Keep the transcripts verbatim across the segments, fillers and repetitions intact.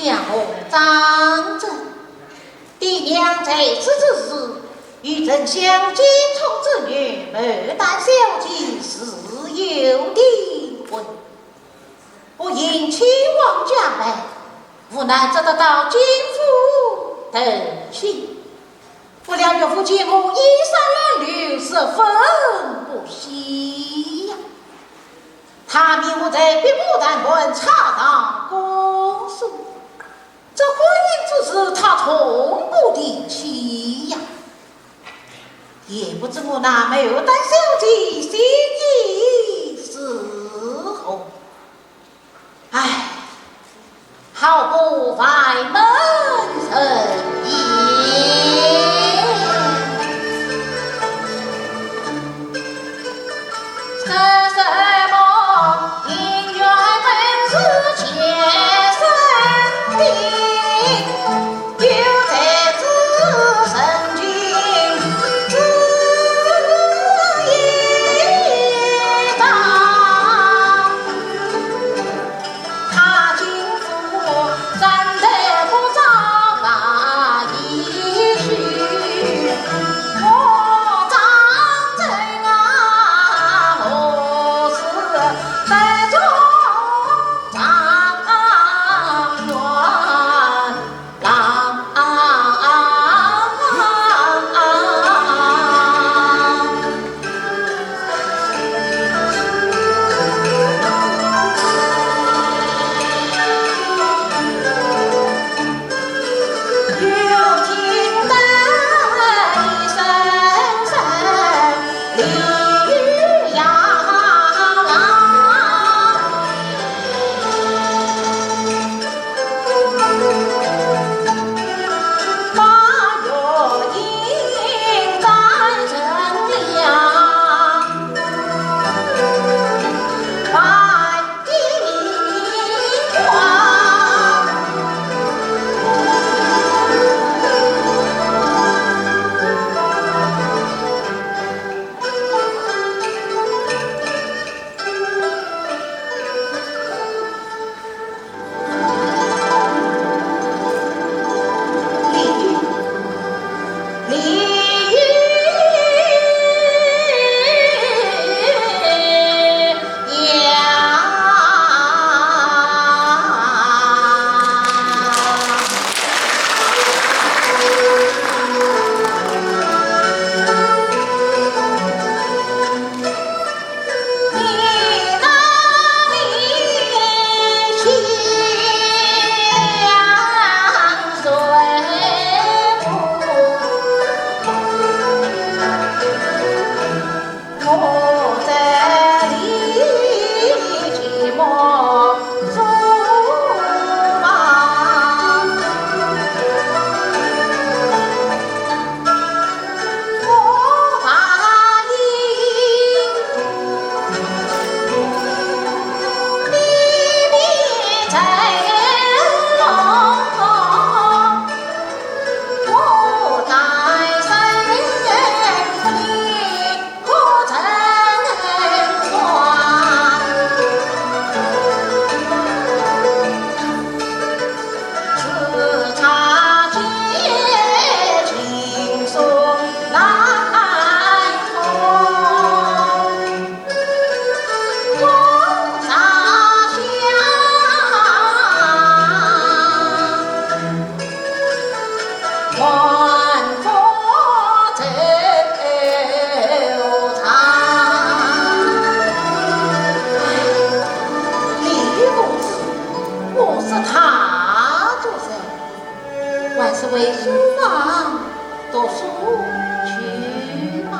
相公张正，爹娘在世之时，与丞相结通之女，牡丹小姐是有订婚。我迎娶王家来，无奈只得到京府投亲。 不料岳父见我衣衫褴褛，十分不喜呀。他命我在碧波潭畔插塘过宿，这婚姻之事他从不提起呀。也不知我那牡丹小姐心意如何。 唉，好不外门人言。是他做甚？还是回书房读书去吧。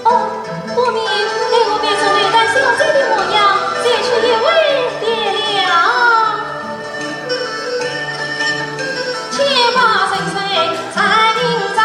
哦，不明你何必做那胆小鬼的模样，前去也未免了。千把岁岁在云上。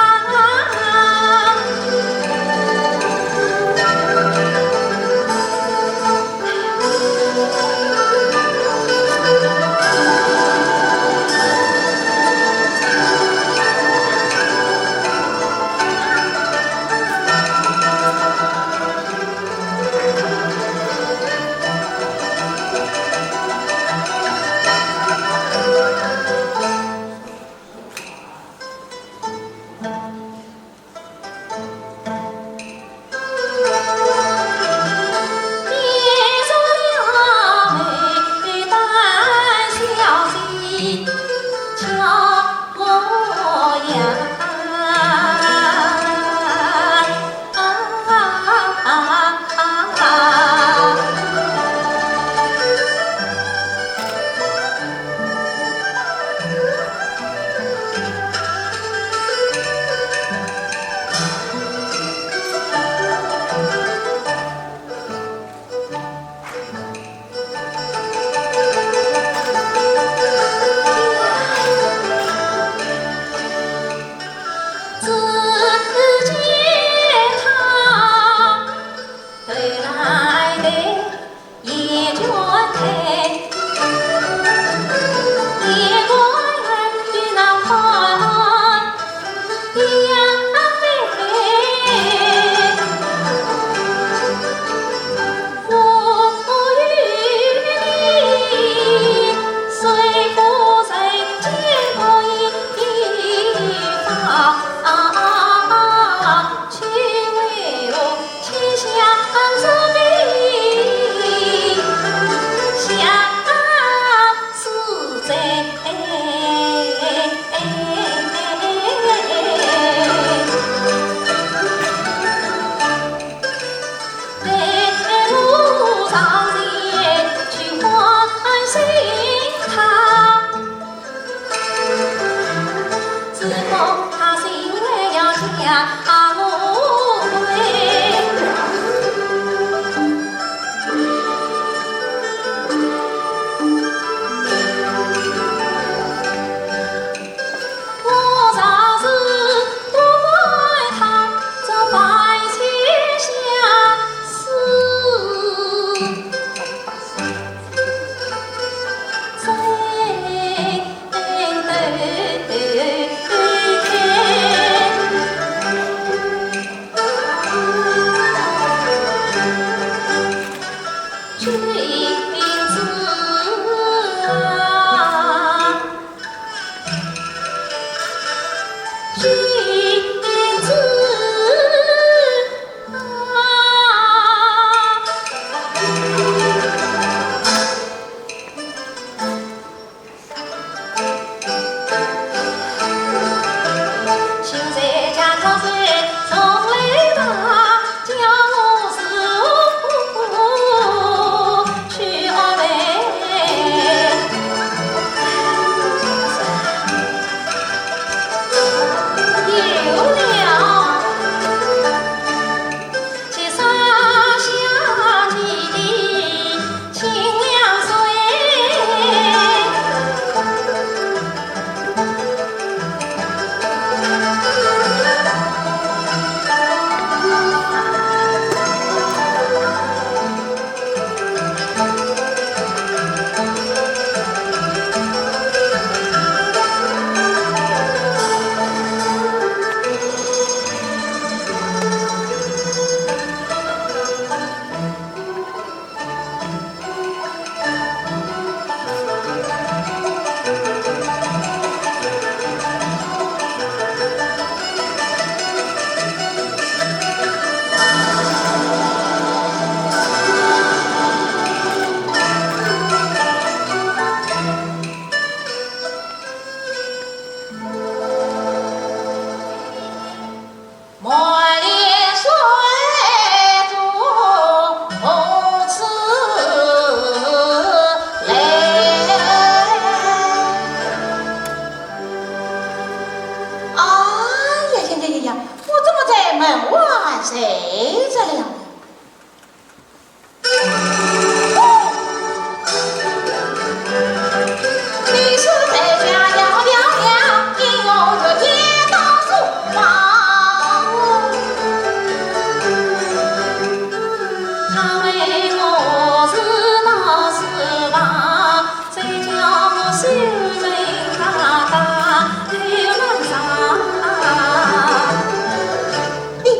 你，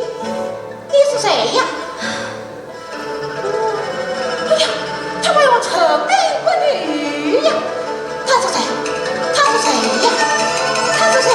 你是谁呀？哎呀，他为我成名不女呀！他是谁？他是谁呀？他是谁？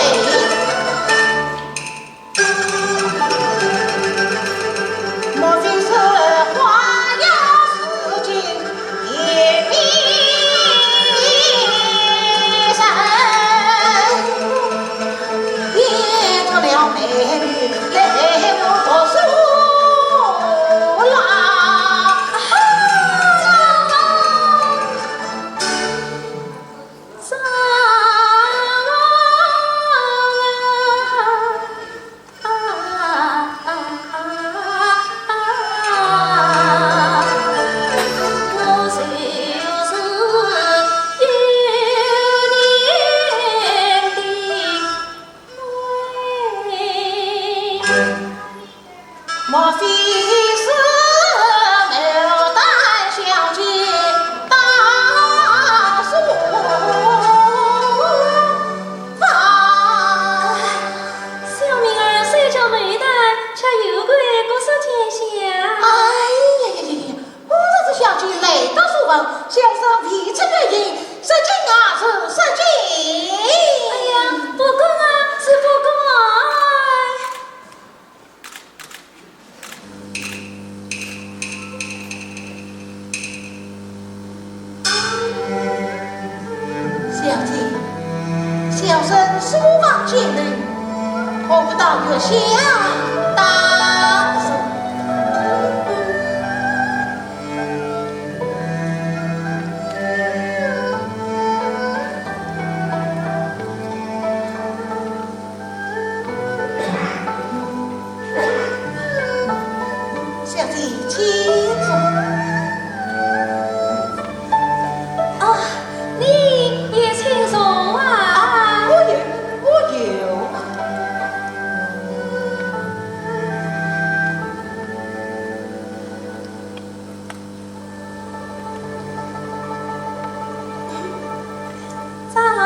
莫非是牡丹小姐大寿房？小名儿虽叫牡丹，却有贵不是天下。哎呀呀呀呀！我若是小姐来到寿房，小生未曾远迎，失敬啊，是失敬。哎呀，不敢啊，是不敢啊。 小姐，小生书房见礼，何不到月下打坐？小姐，请坐。啊，你也请坐啊。啊，我有，我有。张郎。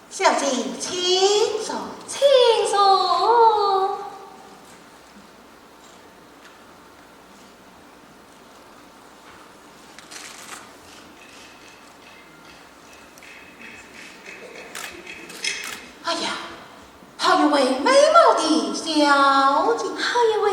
小姐，请坐。请坐。 哎呀，好一位美貌的小姐。好一位